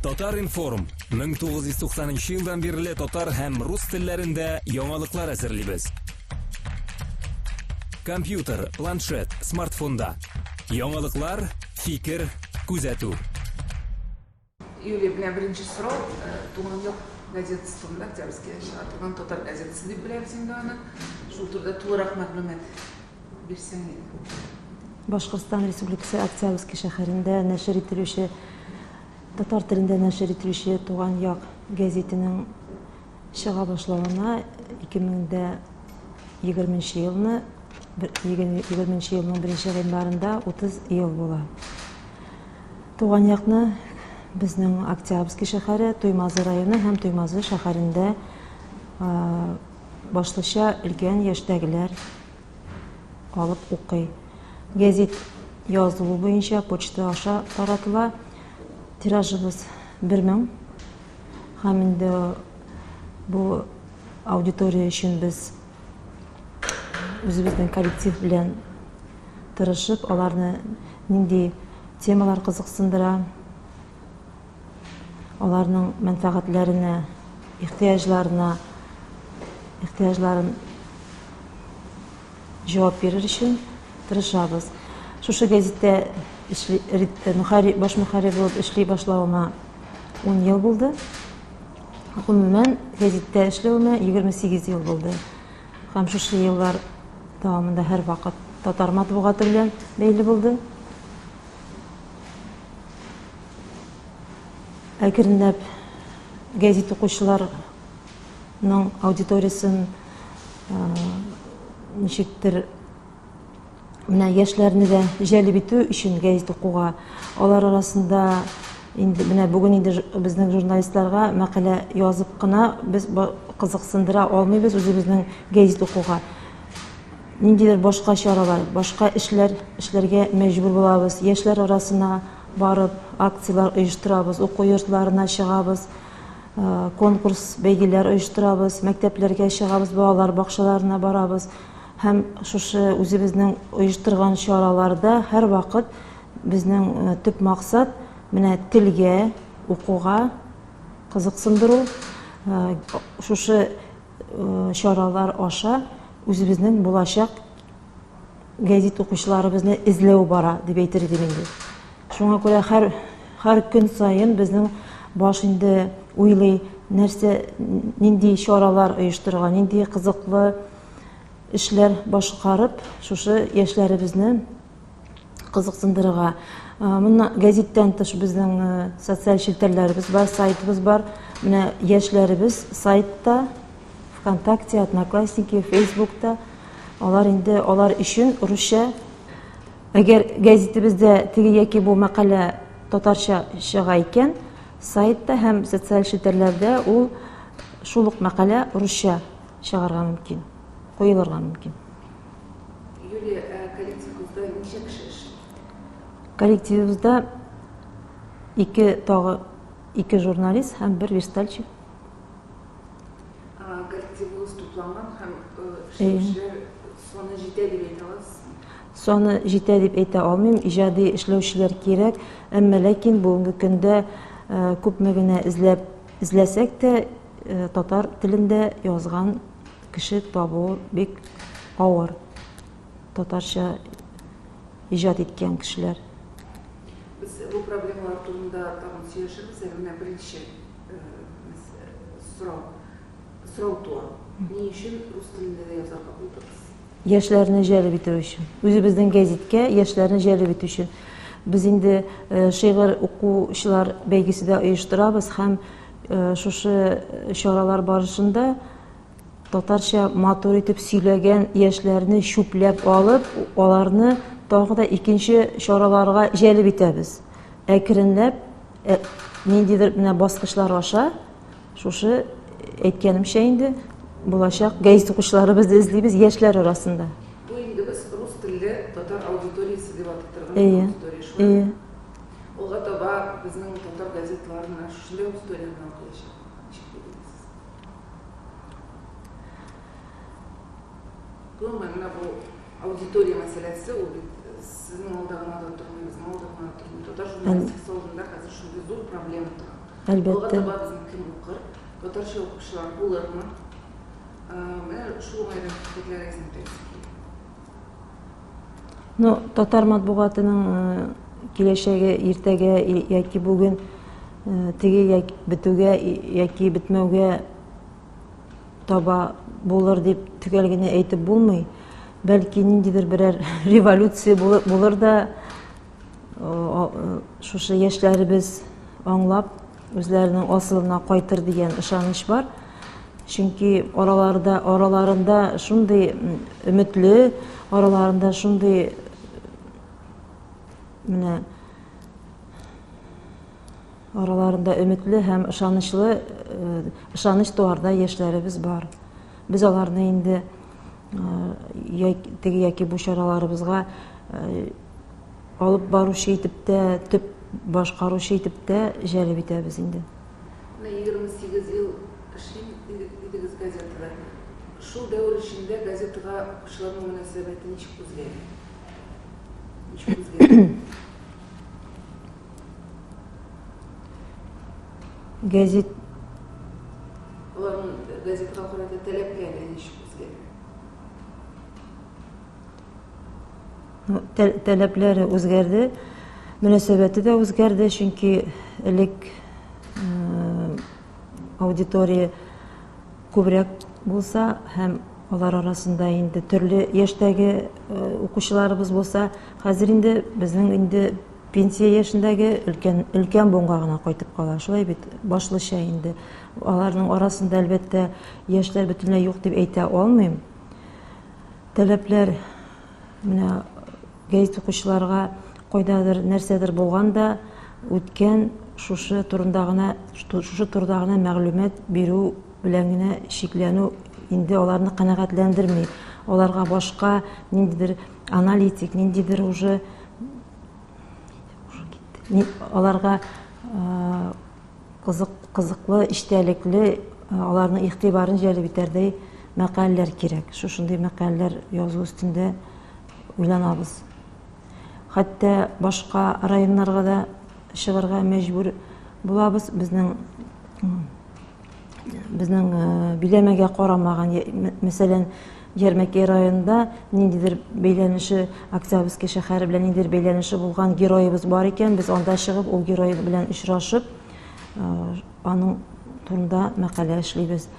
Татар-информ 1990 елдан бирле татар һәм рус телләрендә яңалыклар әзерлибез. Компьютер, планшет, смартфонда. Яңалыклар, фикер, күзәтү. Юлия, менә беренче сорау, Туган як газетасы турында, Октябрьскийда чыга торган татар газетасы дип беләбез инде аны. Шул турыда тулырак мәгълүмат бирсәң иде. Башкортстан Республикасы Октябрьский шәһәрендә нәшер ителүче татар телендә нәшер ителүче Туган як гәзитенең чыга башлавына 2020 елны 20 елның беренче гыйнварында 30 ел була. Туган якны безнең Октябрьский шәһәре, Туймазы районы һәм Туймазы шәһәрендә башлыча өлкән яшьтәгеләр алып укый. Гәзит язылу буенча почта аша таратыла. Тиражыбыз 1000. Һәм инде бу аудитория өчен без үзебезнең коллектив белән тырышып, аларны нинди темалар кызыксындыра, аларның мәнфәгатьләренә, ихтыяҗларына, ихтыяҗларын җавап бирер өчен тырышабыз. Шушы гәзиттә эшли, мөхәрри, баш мөхәррир булып эшли башлавыма 10 ел булды. Гомумән, гәзиттә эшләвемә 28 ел булды. Һәм шушы еллар дәвамында һәрвакыт татар матбугаты белән бәйле булды. Әкренләп гәзит укучыларның аудиториясен ничектер менә яшьләрне дә җәлеп итү өчен гәзит укуга, алар арасында инде менә бүген инде безнең журналистларга мәкалә язып кына без кызыксындыра алмыйбыз үзебезнең гәзит укуга. Ниндидер башка чаралар, башка эшләр эшләргә мәҗбүр булабыз. Яшьләр арасына барып, акцияләр оештырабыз, уку йортларына чыгабыз, конкурс, бәйгеләр оештырабыз, мәктәпләргә чыгабыз, балалар бакчаларына барабыз. Һәм шушы үзебезнең оештырган чараларда һәрвакыт безнең төп максат менә телгә, укуга кызыксындыру, шушы чаралар аша үзебезнең булачак гәзит укучыларыбызны эзләү бара дип әйтер идем инде. Шуңа күрә һәр һәр көн саен безнең баш инде уйлый, нәрсә, нинди чаралар оештырырга, нинди кызыклы эшләр башкарып, шушы яшьләребезне кызыксындырырга. Моннан гәзиттән тыш безнең социаль челтәрләребез бар, сайтыбыз бар. Менә яшьләребез сайтта, ВКонтакте, Одноклассники, Фейсбукта алар инде алар өчен русча. Әгәр гәзитебездә теге яки бу мәкалә татарча чыга икән, сайтта һәм социаль челтәрләрдә ул шул ук мәкалә русча чыгарга мөмкин, куелырга мөмкин. Юлия, ә коллективыгызда ничә кеше эшли? Коллективыбызда ике тагы ике журналист һәм бер верстальщик. Коллективыгыз тупланган һәм эшләүчеләр саны җитә дип әйтә аласызмы? Саны җитә дип әйтә алмыйм, иҗади эшләүчеләр кирәк, әмма ләкин бүгенге көндә күпме генә эзләп эзләсәк тә, татар телендә язган кеше табуы бик авыр. Татарча иҗат иткән кешеләр. Без бу проблемалар турында тагын сөйләшербез әле. Менә беренче сорау. Сорау туа. Ни өчен рус телендә дә язарга булдыгыз? Яшьләрне җәлеп итү өчен. Үзебезнең гәзиткә яшьләрне җәлеп итү өчен. Без инде шигырь укучылар бәйгесе дә оештырабыз һәм шушы чаралар барышында татарча матур итеп сөйләгән яшьләрне чүпләп алып, аларны тагы да икенче чараларга җәлеп итәбез. Әкренләп ниндидер менә баскычлар аша шушы әйткәнемчә инде булачак гәзит укучыларыбызны эзлибез яшьләр арасында. Бу инде без рус телле татар аудиториясе дип атый торган аудитория шулай. Алга таба безнең татар газеталарын менә шушындый аудитория генә укыячак. Ничек уйлыйсыз? Гомумән, менә бу аудитория мәсьәләсе, ул бит сезнең алда гына да тормый, безнең алда гына да тормый. Татар журналистикасы алдында хәзер шундый зур проблема тора. Әлбәттә. Алга таба безне кем укыр? Татарча укучылар булырмы? Менә шул уңайдан фикерләрегезне беләсе килә. Ну, татар матбугатының киләчәге иртәгә яки бүген теге яки бетүгә яки бетмәүгә таба булыр дип төгәл генә әйтеп булмый. Бәлки ниндидер берәр революция булыр да шушы яшьләребез аңлап үзләренең асылына кайтыр дигән ышаныч бар. Чөнки араларда, араларында шундый өметле, араларында шундый менә араларында өметле һәм ышанычлы, ышаныч туарда яшьләребез бар. Без аларны инде теге яки бу чараларыбызга алып баручы итеп тә, төп башкаручы итеп тә җәлеп итәбез инде. Менә 28 ел эшлим дидегез газетада. Шул дәвер эчендә газетага укучыларның мөнәсәбәте ничек үзгәрде? Ничек үзгәрде? Гәзит Аларның газетага карата таләпләре ничек үзгәрде? Таләпләре үзгәрде, мөнәсәбәте дә үзгәрде, чөнки элек аудитория күбрәк булса һәм алар арасында инде төрле яшьтәге укучыларыбыз булса, хәзер инде безнең инде пенсия яшендәге өлкән өлкән буынга гына кайтып кала. Шулай бит, башлыча инде. Аларның арасында, әлбәттә, яшьләр бөтенләй юк дип әйтә алмыйм. Таләпләр менә гәзит укучыларга кайдадыр нәрсәдер булган да, үткән шушы турында гына шушы турыда гына мәгълүмат бирү белән генә чикләнү инде аларны канәгатьләндерми. Аларга башка ниндидер аналитик, ниндидер уже аларга Кызык, кызыклы, эчтәлекле, аларның игътибарын җәлеп итәрдәй мәкаләләр кирәк. Шушындый мәкаләләр язу өстендә уйланабыз. Хәтта башка районнарга да чыгарга мәҗбүр булабыз. Безнең безнең биләмәгә карамаган, мәсәлән, Ярмәкәй районында ниндидер бәйләнеше, Октябрьский шәһәре белән ниндидер бәйләнеше булган героебыз бар икән, без анда чыгып, ул герой белән очрашып, аның турында мәкалә эшлибез.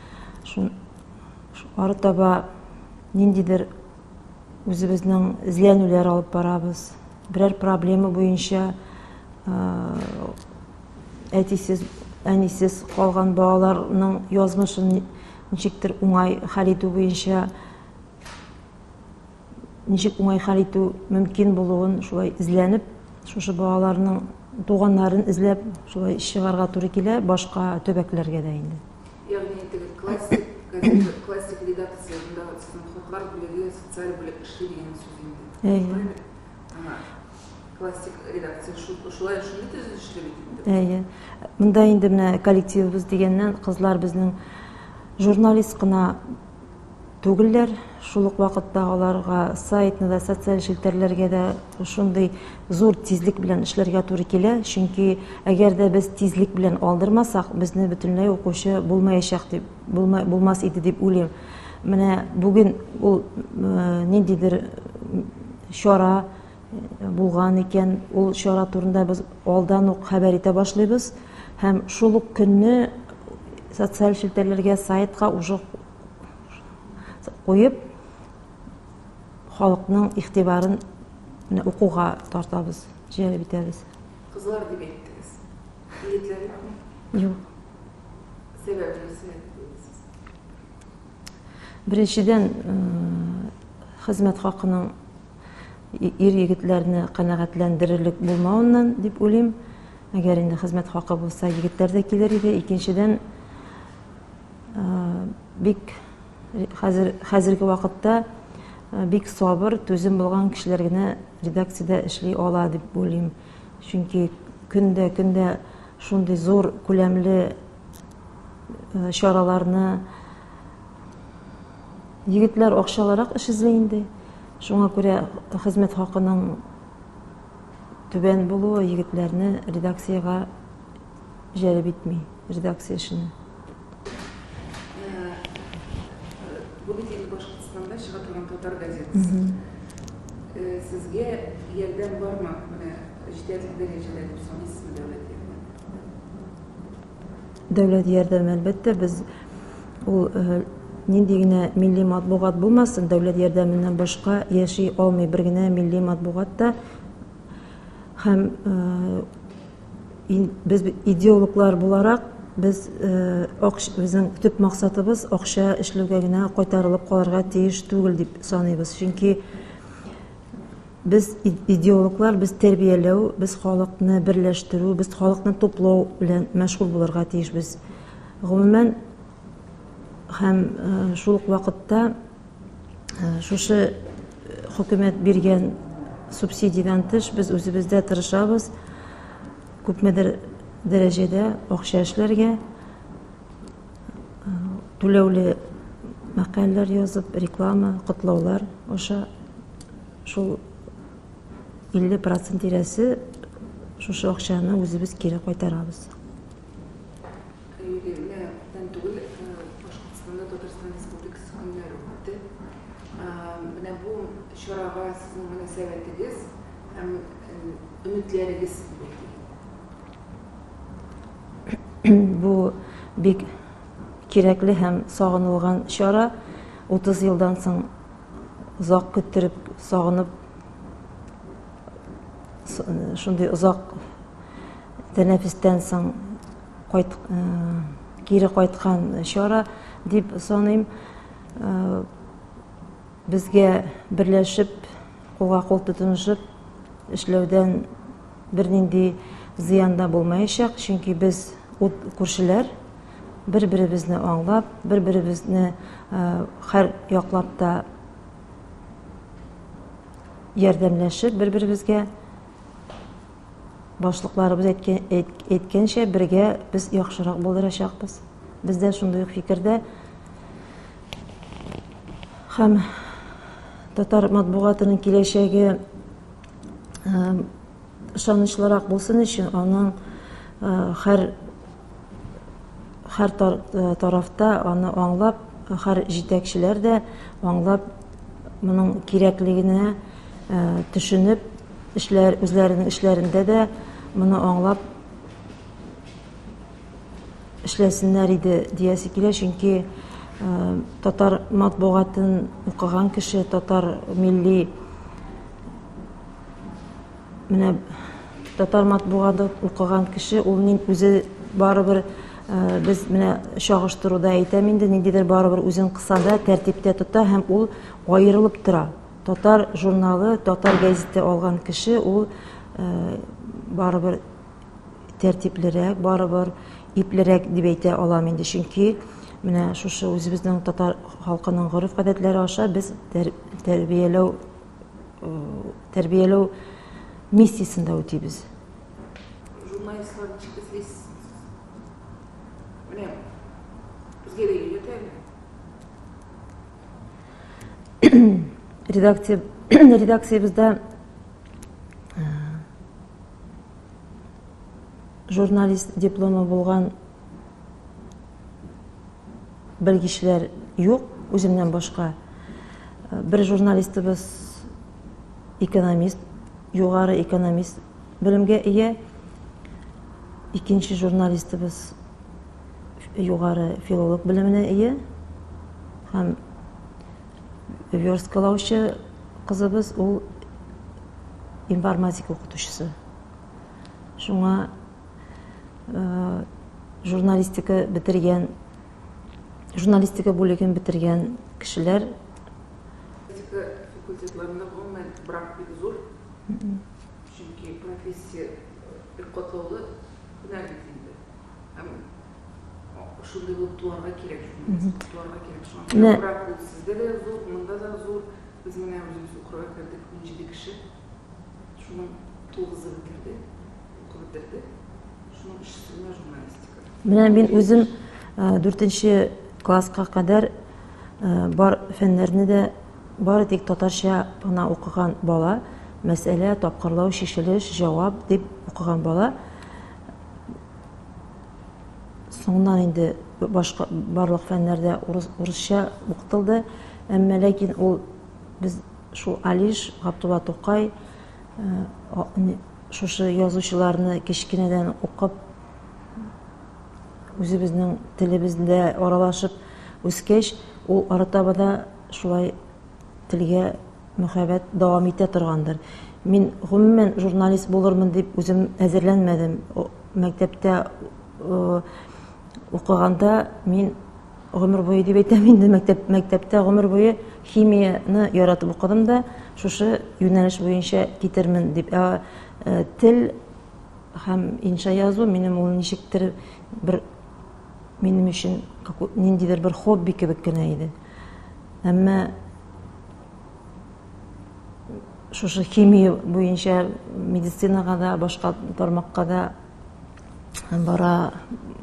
Шун ары таба ниндидер үзебезнең эзләнүләр алып барабыз. Берәр проблема буенча әтисез, әнисез калган балаларның язмышын ничектер уңай хәл итү буенча ничек уңай хәл итү мөмкин булуын шулай эзләнеп, шушы балаларның туганнарын эзләп шулай чыгарга туры килә башка төбәкләргә дә инде. Ягъни теге классик газета, классик редакция, монда сезнең хатлар бүлеге, социаль бүлек эшли дигән сүз инде. Әйе. Классик редакция шулай шундый төзелешле бит инде. Әйе. Монда инде менә коллективыбыз дигәннән, кызлар безнең журналист кына түгелләр. Шул ук вакытта аларга сайтны да, социаль челтәрләргә дә шундый зур тизлек белән эшләргә туры килә. Чөнки әгәр дә без тизлек белән алдырмасак, безне бөтенләй укучы булмаячак дип, булмас иде дип уйлыйм. Менә бүген ул ниндидер чара булган икән, ул чара турында без алдан ук хәбәр итә башлыйбыз һәм шул ук көнне социаль челтәрләргә, сайтка уже куеп, халыкның игътибарын менә укуга тартабыз, җәлеп итәбез. Кызлар дип әйттегез. Егетләр юкмы? Юк. Сәбәбе нәрсәдә дип уйлыйсыз? Беренчедән, хезмәт хакының ир-егетләрне канәгатьләндерерлек булмавыннан дип уйлыйм. Әгәр инде хезмәт хакы булса, егетләр дә килер иде. Икенчедән, бик хәзер хәзерге вакытта бик сабыр, түзем булган кешеләр генә редакциядә эшли ала дип уйлыйм. Чөнки көндә көндә шундый зур күләмле чараларны Егетләр акчалырак эш эзли инде. Шуңа күрә хезмәт хакының түбән булуы егетләрне редакциягә җәлеп итми редакция эшенә. Бу бит инде Башкортстанда чыга торган татар газетасы. Сезгә ярдәм бармы? Менә җитәрлек дәрәҗәдә дип саныйсызмы дәүләт ярдәме? Дәүләт ярдәме, әлбәттә, без ул нинди генә милли матбугат булмасын, дәүләт ярдәменнән башка яши алмый бер генә милли матбугат та. Һәм без идеологлар буларак, без безнең төп максатыбыз акча эшләүгә генә кайтарылып калырга тиеш түгел дип саныйбыз. Чөнки без идеологлар, без тәрбияләү, без халыкны берләштерү, без халыкны туплау белән мәшгуль булырга тиешбез. Гомумән, һәм шул ук вакытта шушы хөкүмәт биргән субсидиядән тыш без үзебез дә тырышабыз күпмедер дәрәҗәдә акча эшләргә, түләүле мәкаләләр язып, реклама, котлаулар аша шул 50% тирәсе шушы акчаны үзебез кире кайтарабыз. Юлия, менә күптән түгел Башкортстанда Татарстан Республикасы көннәре үтте. Менә бу чарага сезнең мөнәсәбәтегез һәм өметләрегез нинди? Бу бик кирәкле һәм сагынылган чара. 30 елдан соң озак көттереп, сагынып, шундый озак тәнәфестән соң кайт, кире кайткан чара дип саныйм. Безгә берләшеп, кулга кул тотынышып эшләүдән бернинди зыян да булмаячак, чөнки без ут күршеләр, бер-беребезне аңлап, бер-беребезне һәр яклап та ярдәмләшеп бер-беребезгә Башлыкларыбыз әйткәнчә, бергә без яхшырак булдырачакбыз. Без дә шундый ук фикердә. Һәм татар матбугатының киләчәге ышанычлырак булсын өчен аның һәр һәр тарафта аны аңлап, һәр җитәкчеләр дә аңлап, моның кирәклегенә төшенеп, эшләр, үзләренең эшләрендә дә моны аңлап эшләсеннәр иде диясе килә, чөнки татар матбугатын укыган кеше, татар милли менә татар матбугаты укыган кеше ул мин үзе барыбер без менә чагыштыруда әйтәм инде, ниндидер барыбер үзен кысада, тәртиптә тота һәм ул аерылып тора. Татар журналы, татар гәзите алган кеше ул барыбер тәртиплерәк, барыбер иплерәк дип әйтә алам инде. Чөнки менә шушы үзебезнең татар халкының гореф-гадәтләре аша без тәрбияләү тәрбияләү миссиясен дә үтибез. Журналистлар ничек эзлисез? Менә безгә дә өйрәтә әле. Редакция редакциябездә журналист дипломы булган белгечләр юк, үземнән башка. Бер журналистыбыз экономист, югары экономист белемгә ия. Икенче журналистыбыз югары филолог белеменә ия. Һәм версткалаучы кызыбыз ул информатика укытучысы. Шуңа журналистика бетергән, журналистика бүлеген бетергән кешеләр. Журналистика факультетларында гомумән брак бик зур. Чөнки профессия бик катлаулы һөнәр бит инде. Һәм шундый булып туарга кирәк, журналист булып туарга кирәк. Шуңа күрә брак ул сездә дә зур, монда да зур. Без менә үзебез укырга кердек, 17 кеше. Шуның тугызы бетерде, укып бетерде. Шуның өчесе генә журналистика. Менә мин үзем дүртенче класска кадәр бар фәннәрне дә бары тик татарча гына укыган бала, мәсьәлә, тапкырлау, чишелеш, җавап дип укыган бала. Соңыннан инде башка барлык фәннәрдә урыс, урысча укытылды. Әмма ләкин ул без шул Алиш, Габдулла Тукай шушы язучыларны кечкенәдән укып, үзебезнең телебездә аралашып үскәч, ул арытаба да шулай телгә мөхәббәт дәвам итә торгандыр. Мин гомумән журналист булырмын дип үзем әзерләнмәдем. Мәктәптә укыганда мин гомер буе дип әйтәм инде, мәктәп, мәктәптә гомер буе химияне яратып укыдым да, шушы юнәлеш буенча китермен дип. Ә тел һәм инша язу минем ул ничектер бер минем өчен ниндидер бер хобби кебек кенә иде. Әмма шушы химия буенча медицинага да, башка тармакка да бара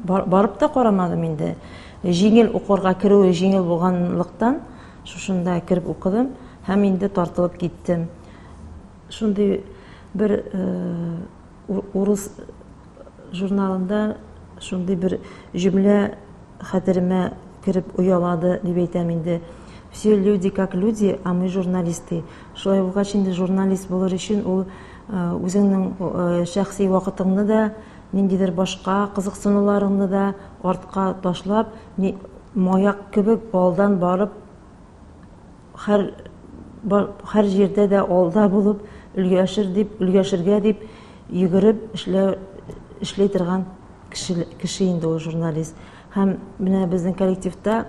барып та карамадым инде. Җиңел укырга керүе җиңел булганлыктан шушында кереп укыдым һәм инде тартылып киттем. Шундый бер урыс журналында шундый бер җөмлә хәтеремә кереп оялады дип әйтәм инде. Все люди как люди, а мы журналисты. Шулай булгач инде журналист булыр өчен ул үзеңнең шәхси вакытыңны да, ниндидер башка кызыксынуларыңны да артка ташлап, маяк кебек алдан барып Һәр һәр җирдә дә алда булып, өлгәшер дип, өлгәшергә дип йөгереп эшләү эшли торган кеше, кеше инде ул журналист. Һәм менә безнең коллективта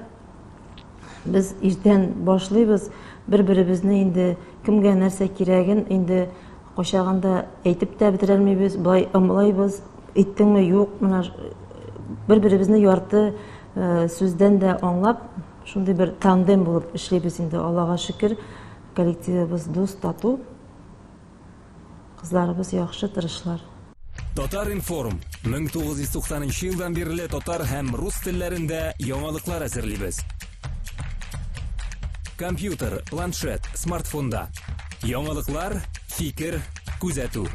без иртән башлыйбыз, бер-беребезне инде кемгә нәрсә кирәген инде кайчагында әйтеп тә бетерәлмибез, болай ымлыйбыз, әйттеңме, юк, менә бер-беребезне ярты сүздән дә аңлап, Шундый бер тандем булып эшлибез инде, Аллага шөкер, коллективыбыз дус, тату. Кызларыбыз яхшы, тырышлар. Татар-информ, 1990 нчы елдан бирле татар һәм рус телләрендә яңалыклар әзерлибез. Компьютер, планшет, смартфонда. Яңалыклар, фикер, күзәтү.